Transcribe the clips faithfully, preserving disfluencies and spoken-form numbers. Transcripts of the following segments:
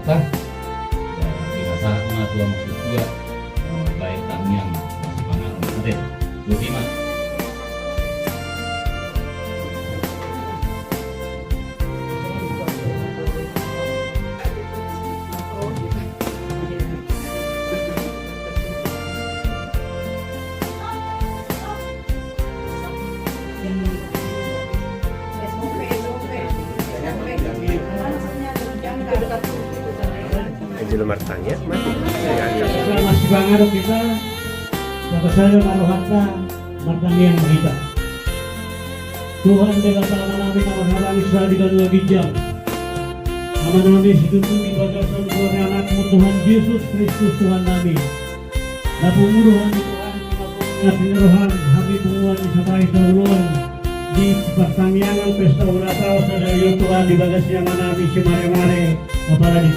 Tah, ya, kita sahat ma tu maksud dua, eh, baik tangiang masih panganon. Ate, dua lima. Angelo martangiang, mati. Masih panganon kita, sapa saja ma rohanta, martangiang ma hita. Tuhan Debata Amanami na marhahamaranggi di banua ginjang. Amanami, situtu di bagasan goar ni Anakmu Tuhan Jesus Kristus Tuhannami. Na pungu do hami Tuhan, na pungu ni roham, hami punguan ni Sapait Saulon, di partangiangan pesta ulang tahun sadari on Tuhan di bagas ni amanami si Maremare, apala di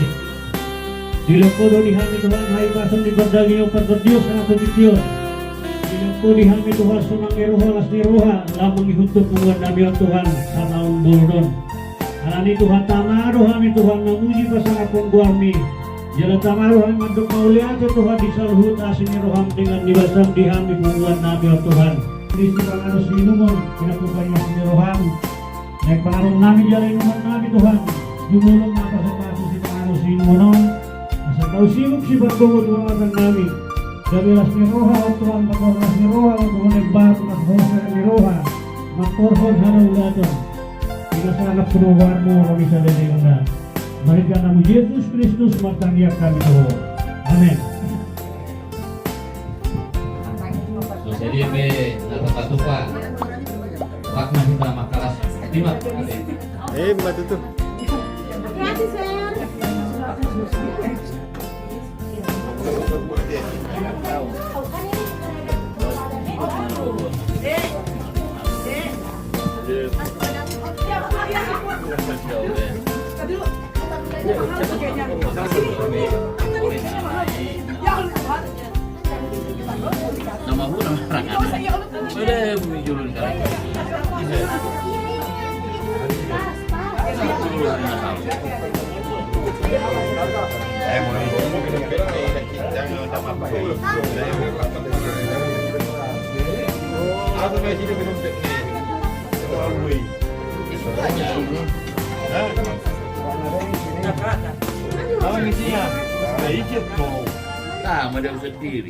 Dilehon Ho do di hami Tuhan hahipason di pardagingon, partondion, sahat tu tingki on. Dilehon Ho di hami Tuhan sonang ni roha, las ni roha, laho mangihuthon punguannami on Tuhan, sataon bolon on. Alani i Tuhan, tama do hami Tuhan mamuji pasangaphon goarMi. Jala tama do hami mandok mauliate Tuhan di saluhut asi ni rohaM denggan ni basaM di hami punguannami on Tuhan. Disi panganon siinumon, pinatupa ni asi ni rohaM. Naeng panganonnami jala inumonnami Tuhan, jumolo ma pasu-pasu sipanganon siinumon on, asa tau sibuk sipargogo tu pangaranami. Gabe las ni roha Ho Tuhan, mangkorhon las ni roha Ho Tuhan, embar tu las ni roha, mangkorhon hadaulaton. Di na sangap tu goarMu ro di sadari on. Marhite AnakMu Jesus Kristus martangiang hami tu Ho. Amen. So sadia pe na tapatupa, rap ma hita mangkalas. Ima, ate. Eh, ima tutu. Nama hura marang. Sudah, bumi julun kali. Sama dia sendiri.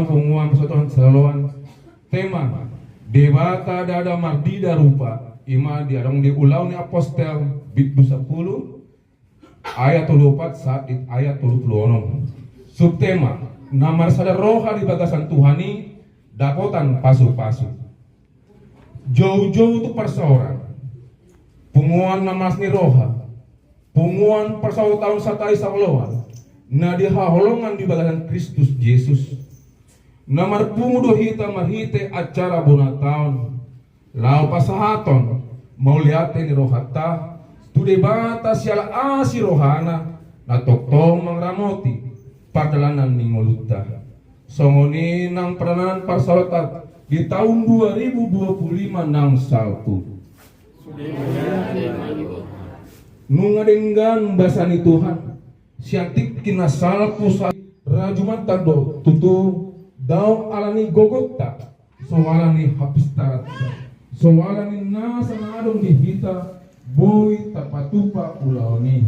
Punguan Persatuan Saloan. Tema: Debata ndada marnida rupa. Ima diadong di Ulaon ni Apostel, bindu sampulu, ayat tolu pulu opat sahat di ayat tolu pulu onom. Subtema: Na marsada roha di bagasan Tuhan i dapotan pasupasu. Joujou tu parsaoran, punguan na malas ni roha, punguan parsaoran satai saoloan, na dihaholongan di bagasan Kristus Jesus, na marpungu do hita marhite acara bona taon, laho pasahathon mauliate ni rohanta tu Debata siala asi rohana, na tongtong mangaramoti pardalanan ni ngolunta. Songon i nang pardalanan parsaoranta di taon dua ribu dua puluh lima naung salpu. Nunga denggan basa ni Tuhan, sian tingki na salpu sa-, rajumanta do tutu, dao ala ni gogonta, so ala ni hapistaranta, so ala ni nasa na adong di hita, boi tapatupa ulaon i.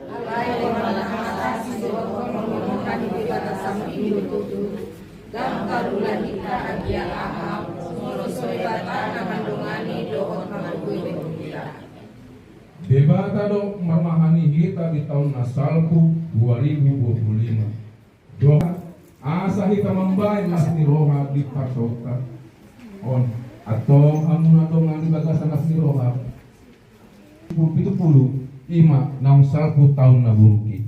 Alai molo na masa sidohonon mangulahon di bagasan i do tutu, ndang parula hita agia aha, molo so Debata na mandongani dohot manggohi hita. Debata do marmahani hita di taon na salpu dua ribu dua puluh lima. Dohot asa hita mambahen las ni roha di parsaoranta on. Antong hamu na dongan di bagasan las ni roha, pitu pulu, ima naung salpu taon na buruk i.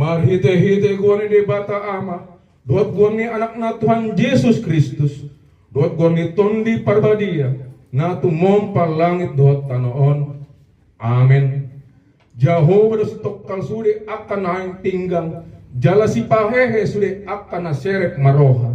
Marhitehite goar ni Debata Ama, dohot goar ni Anakna Tuhan Jesus Kristus, dohot goar ni Tondi Parbadia, na tumompa langit dohot tano on. Amen. Jahowa do sitongkal sude angka na naeng pinggan, jala sipahehe sude angka na serep marroha.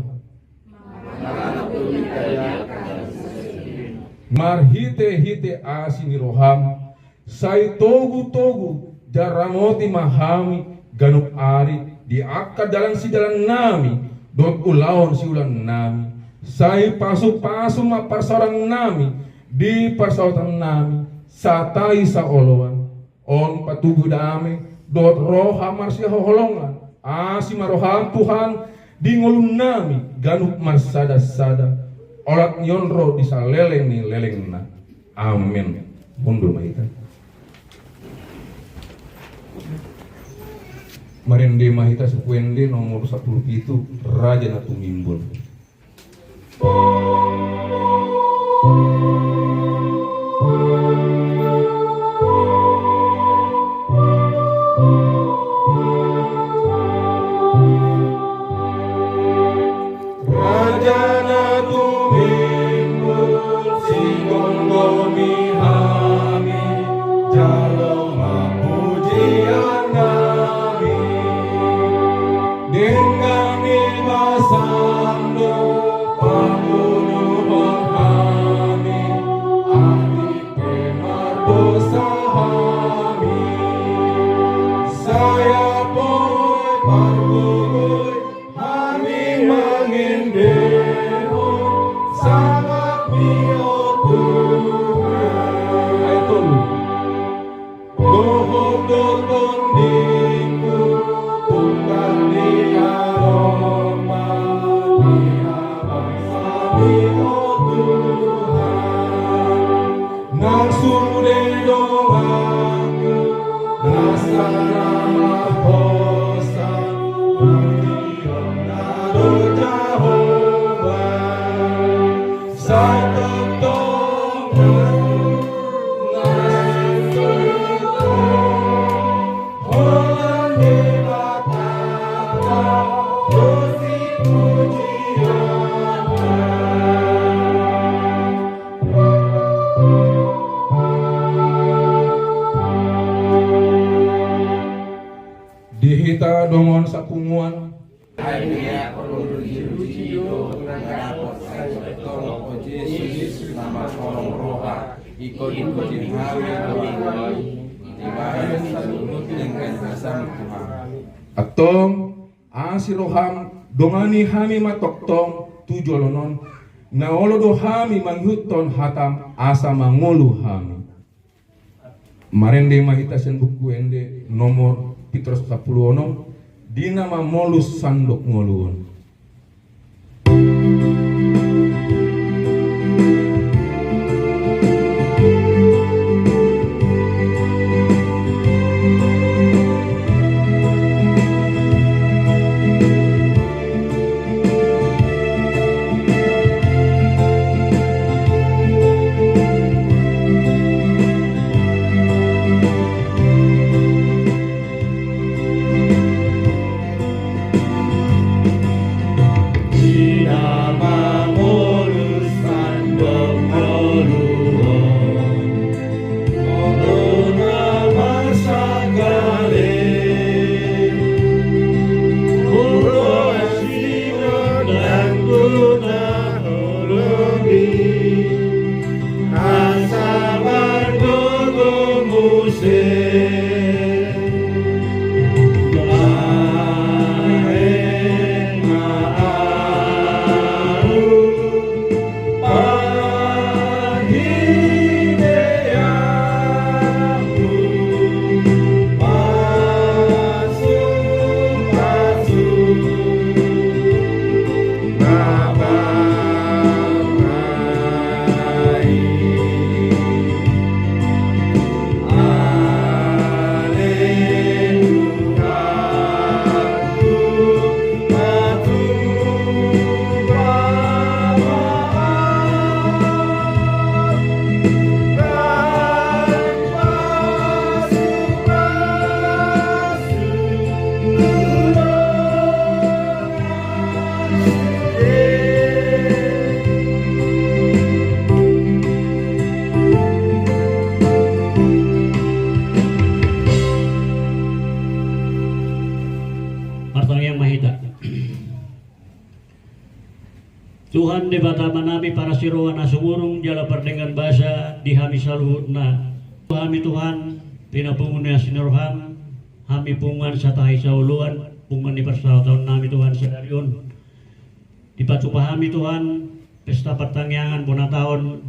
Marhitehite asi ni roham, sai togutogu jala ramoti ma hami ganup ari di angka dalan sidalan nami dohot ulaon siulaon nami. Sai pasupasu ma parsaoran nami di parsaoran nami satai saoloan. On patubu dame dohot roha marsihaholongan. Asi ma roham Tuhan di ngolunami ganup marsadasada, olat ni on ro di saleleng ni lelengna. Amen. Hundul ma hita. Marende ma hita suku ende nomor sampulu pitu, Raja na Tumimbon. Raja na Tumimbon, sigomgomi hami, jalo ma pujian nami. Denggan ni Disi do na dapot sai tongtong, o Jesus na marholong roha, ingkon dipuji hami Tuhan, dibahen saluhut denggan hasam Tuhan. Antong, asi roham, dongani hami ma tongtong tu joloan on, na olo do hami mangihuthon hatam asa mangolu hami. Marende ma hita sian Buku Ende nomor pitu ratus sampulu onom, di na mamolus sandok ngolu on. Martangiang ma hita. Tuhan Debata Amanami, parasi roha na sumurung jala pardenggan basa di hami saluhutna. Hami Tuhan, pinapungu ni asi ni roham, hami punguan Satahi Saoloan, punguan ni parsaotaonnami Tuhan sadari on. Dipatupa hami Tuhan, pesta partangiangan bona taon,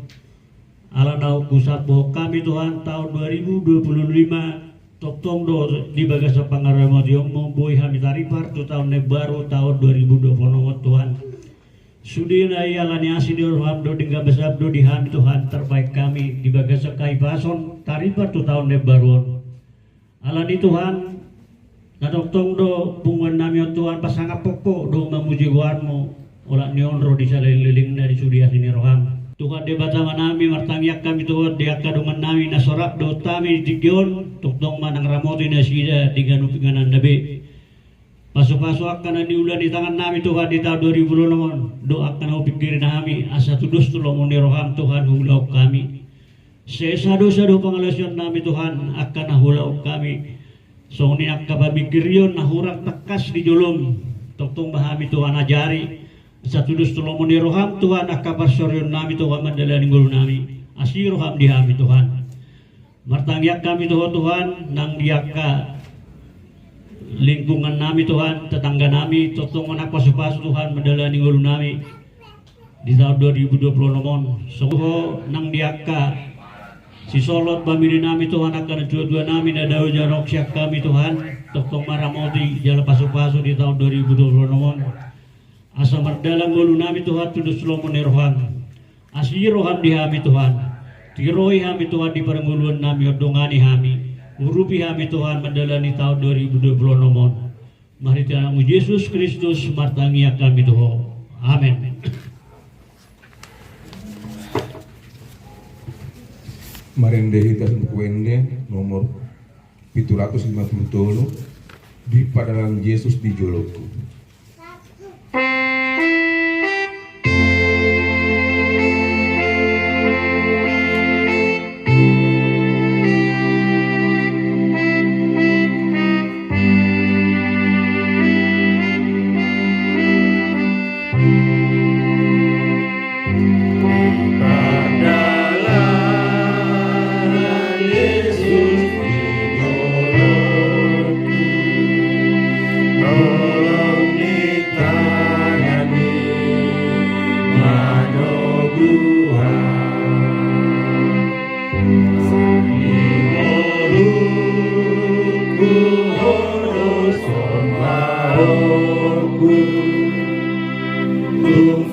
ala naung husombuhon hami Tuhan, taon dua ribu dua puluh lima, tongtong do di bagasan pangaramotionmu boi hami taripar tu taon na imbaru, taon dua ribu dua puluh onom on Tuhan. Sudena i ala ni asi ni roham dohot denggan basam do di hami Tuhan, tarbahen hami di bagasan hahipason taripar tu taon na imbaru on. Alani Tuhan, na tongtong do punguannami on Tuhan pasangaphon Ho dohot mamuji goarmu, olat ni on ro di salelenglelengna di sude asi ni roham. Tuhan Debata Amanami, martangiang hami Tuhan di angka dongannami na so rap dohot hami di tingki on, tongtong ma nang ramoti nasida di ganup ingananna be. Pasupasu angka na niula ni tangannami Tuhan di taon dua ribu dua puluh onom on, dohot angka na hupingkiri hami, asa tudos tu lomo ni roham Tuhan huulahon hami. Sesa dosa dohot pangalaosionnami Tuhan, angka na huulahon hami. Songon i angka pamingkirion na hurang tangkas di jolom, tongtong ma hami Tuhan ajari, asa tudos tu lomo ni roham Tuhan angka parsorionnami Tuhan mandalani ngolunami. Asi roham di hami Tuhan. Martangiang hami tu Ho Tuhan, nang di angka lingkungannami Tuhan, tetangganami, tongtong ma nang pasupasu Tuhan mandalani ngolunami di taon dua ribu dua puluh onom on. Songon i nang di angka sisolhot familinami Tuhan, angka natuatuanami na dao jonok sian hami Tuhan, tongtong ma ramoti jala pasupasu di taon dua ribu dua puluh onom on. Asa mardalan ngolunami Tuhan tudos lomo ni roham. Asi roham di hami Tuhan. Tiroi hami Tuhan di parngoluannami on, dongani hami. Urupi hami Tuhan mandalani taon dua ribu dua puluh onom on. Marhite Anakmu Jesus Kristus martangiang hami tu Ho. Amen. Marende hita sian Buku Ende nomor pitu ratus lima puluh tolu, di padalan Jesus di jolongku.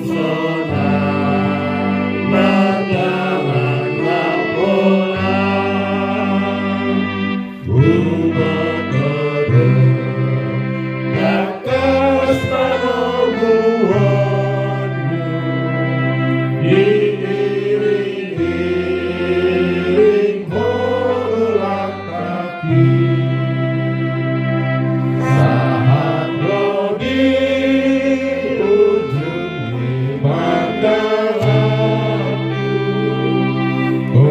Sonang mardalan rampolan, huboto do tangkas panoguonmu, diiring-iring ho do langkangki. Sahat ro di ujung ni pardalanan,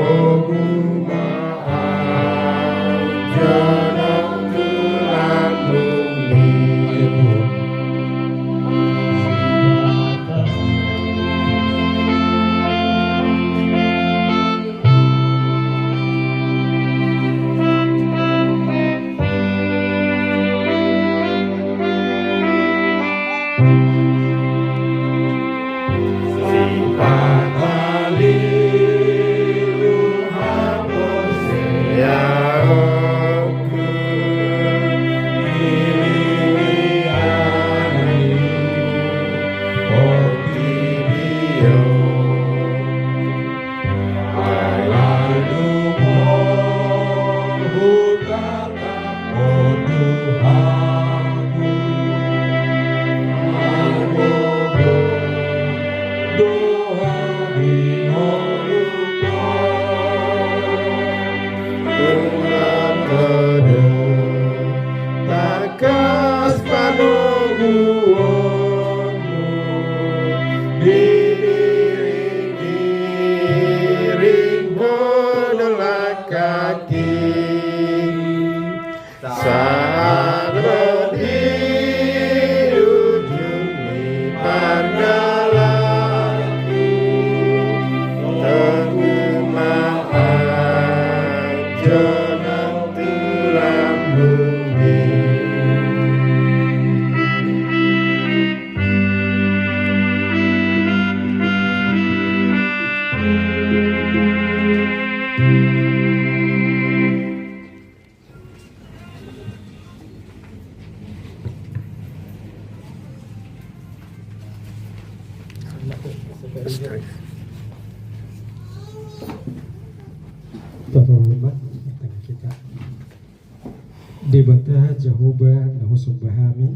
togu ma ahu jonok tu lambungmi. Tangkas panoguonmu, diiring-iring ho do langkangki. Sahat ro di ujung ni pardalanan, togu ma ahu jonok tu lambungmi. Tata hormat, tengah kita. Debata Jahowa na husomba hami,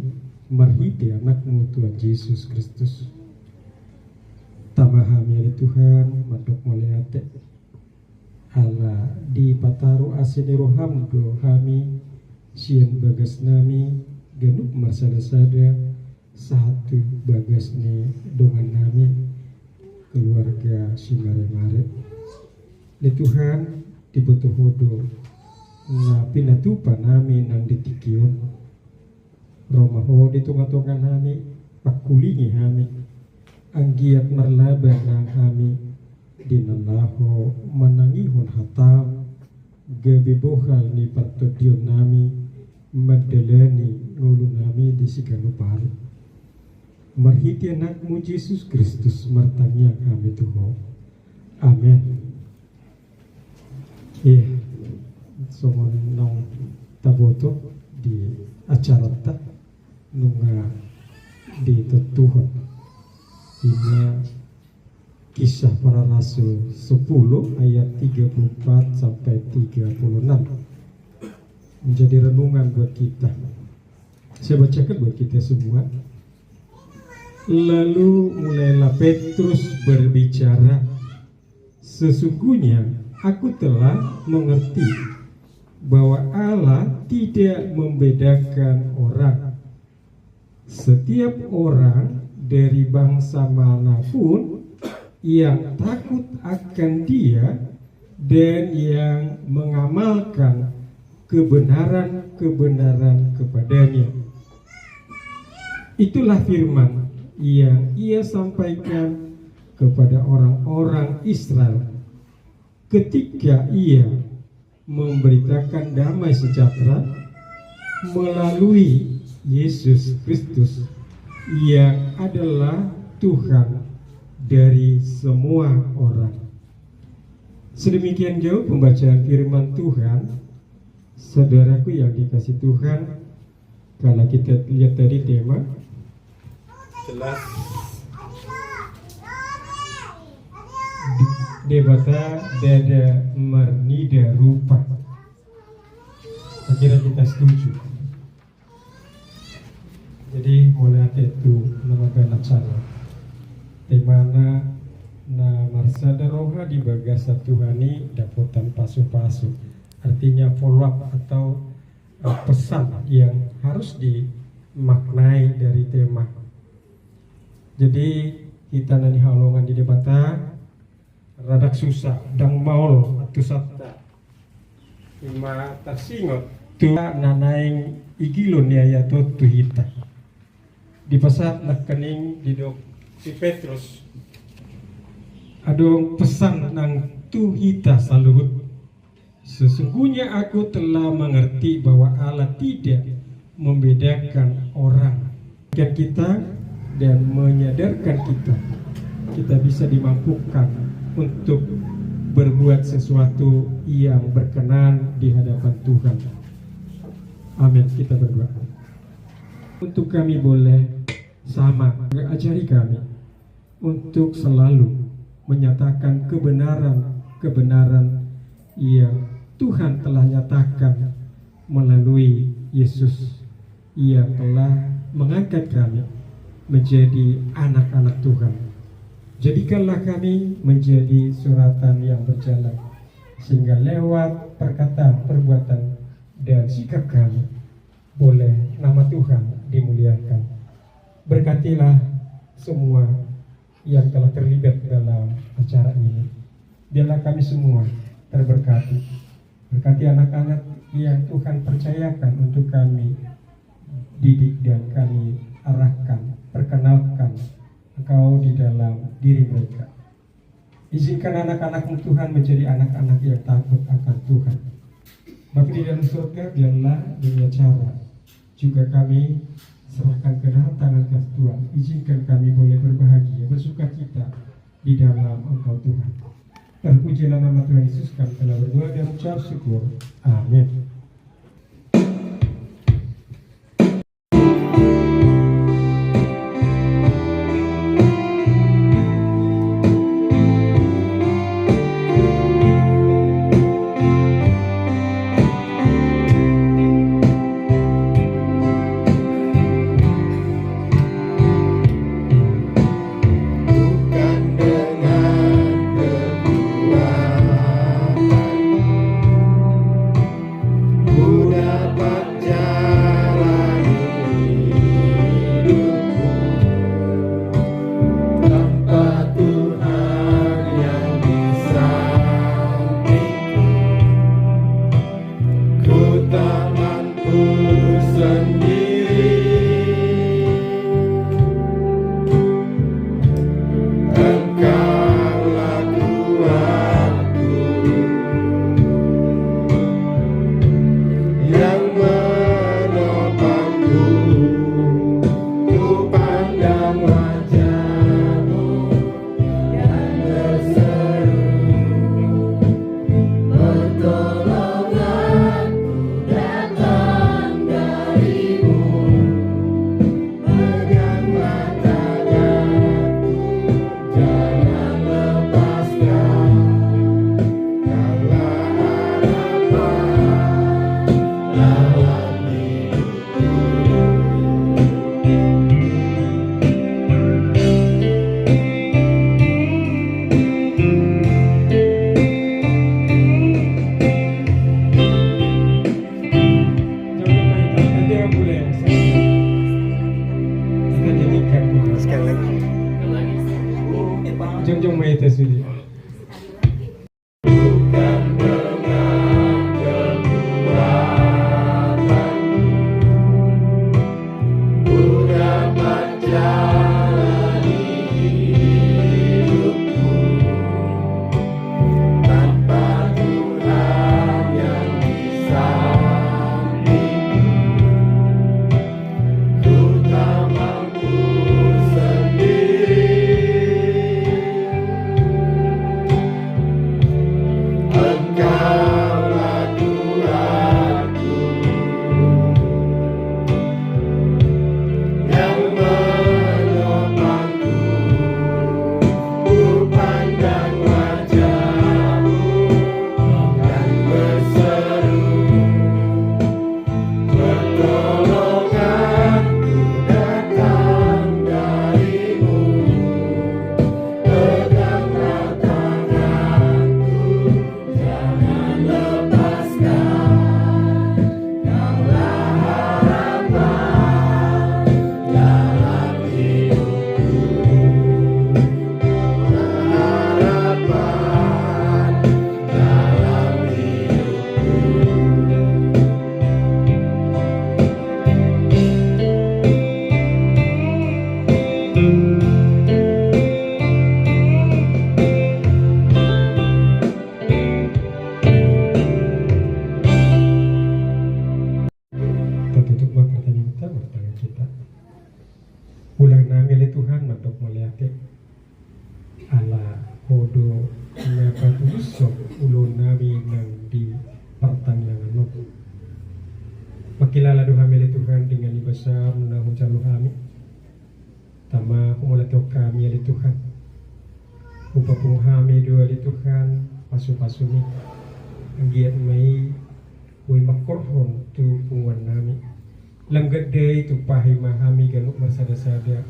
marhite Anakmu Tuhan Jesus Kristus. Tama hami ale Tuhan, mandok mauliate. Ala dipataru asi ni roham do hami, sian bagas nami, ganup marsada-sada, sahat tu bagas ni dongan nami, keluarga Simare-mare. Ale Tuhan, diboto Ho do, na pinatupa nami nang di tingki on. Ro ma Ho di tonga-tonga nami, pangkulingi hami, anggiat marlaba nang hami, di na laho manangihon hataM, gabe bohal ni partondion nami, mandalani ngolu nami di siganup ari. Marhite Anakmu Jesus Kristus martangiang hami tu Ho. Amen. Iya, songon naung taboto di acaranta nunga ditontuhon. Ima Kisah Para Rasul sepuluh ayat tiga puluh empat sampai tiga puluh enam. Menjadi renungan buat kita. Saya bacakan buat kita semua. Lalu mulailah Petrus berbicara, "Sesungguhnya aku telah mengerti bahwa Allah tidak membedakan orang. Setiap orang dari bangsa manapun yang takut akan Dia dan yang mengamalkan kebenaran-kebenaran kepada-Nya." Itulah firman yang Ia sampaikan kepada orang-orang Israel ketika Ia memberitakan damai sejahtera melalui Yesus Kristus, yang adalah Tuhan dari semua orang. Sedemikian jauh pembacaan firman Tuhan. Saudaraku yang dikasihi Tuhan, kalau kita lihat tadi tema, jelas Debata ndada marnida rupa. Akhirnya kita setuju. Jadi, mauliate tu na mambahen acara. Temana na marsada roha di bagasan Tuhan i dapotan pasu-pasu. Artinya follow up atau, eh, pesan yang harus dimaknai dari tema. Jadi, hita na nihaholongan di Debata, rada susa, ndang maol atusanta. Ima tarsingot tu na naeng igilon ni ayat on tu hita. Dipasahat nangkining didok si Petrus, adong pesan nang tu hita saluhut. Sesungguhnya aku telah mengerti bahwa Allah tidak membedakan orang. Kita dan menyadarkan kita, kita bisa dimampukan untuk berbuat sesuatu yang berkenan di hadapan Tuhan. Amin. Kita berdoa. Untuk kami boleh sama, ajari kami untuk selalu menyatakan kebenaran-kebenaran yang Tuhan telah nyatakan melalui Yesus yang telah mengangkat kami menjadi anak-anak Tuhan. Jadikanlah kami menjadi suratan yang berjalan, sehingga lewat perkataan, perbuatan, dan sikap kami boleh nama Tuhan dimuliakan. Berkatilah semua yang telah terlibat dalam acara ini. Biarlah kami semua terberkati. Berkati anak-anak yang Tuhan percayakan untuk kami didik dan kami arahkan, perkenalkan Engkau di dalam diri mereka. Izinkan anak-anak-Mu, Tuhan, menjadi anak-anak yang takut akan Tuhan. Bapa di dalam surga, biarlah demi acara juga kami serahkan ke dalam tangan kasih Tuhan. Izinkan kami boleh berbahagia, bersukacita di dalam Engkau, Tuhan. Terpujilah nama Tuhan Yesus, kami telah berdoa dan ucap syukur. Amin. Bukan dengan kekuatan ku dapat jalani hidupku tanpa Tuhan yang di sampingku. Ku tak mampu sendiri. Engkaulah kuatku yang menopangku. Ku pandang wajah-Mu dan berseru, pertolonganku datang dari-Mu. Peganglah tanganku, jangan lepaskan. Kaulah harapan dalam hidup. Jongjong ma hita sude. Bukan dengan kekuatanku ku dapat jalani hidupku tanpa Tuhan yang di sampingku. Ku tak mampu sendiri. Tuhan, mandok mauliate ala Ho do na patulushon ulaonnami nang di partangiangan on. Mangkilala do hami ale Tuhan dengan ibasam na hujalo hami. Tama, humauliatehon hami ale Tuhan. Hupapungu hami do ale Tuhan pasupasumi. Anggiat ma i boi mangkorhon tu punguannami. Lam ganda i tumpahi ma hami ganup marsadasada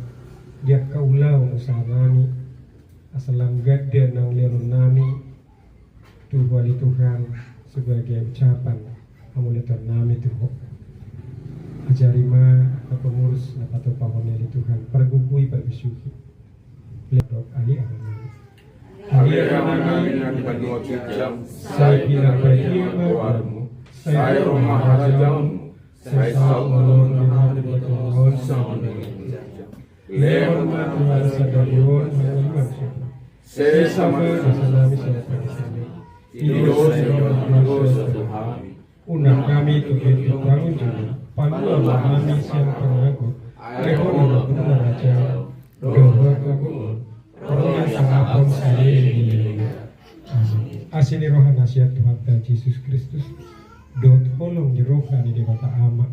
di angka ulaon usahanami. Asa lam ganda na hulehononnami tu Ho ale Tuhan sebagai ucapan hamauliatehonnami tu Ho. Ajari ma angka pengurus na patupahon i ale Tuhan, pargogoi, parbisuhi. Ledok ale Amanami. Ale Amanami na di banua ginjang, sai pinarbadia ma goarmu, sai ro ma harajaonmu, sai saut ma lomo ni roha di banua on songon na di banua ginjang. Lehon ma tu hami sadari on harajaonmuna. Sesa ma nasa nami sian pangisami. Ido sesa ma dosa tu hami. Unang hami togihon tu pangunjunan. Palua ma hami sian pangago. Ai Ho do nampuna harajaon dohot hagogoon, ro nang hasangapon saleleng ni lelengna. Amin. Asi ni roha na sian Tuhanta Jesus Kristus dohot holong ni roha ni Debata Ama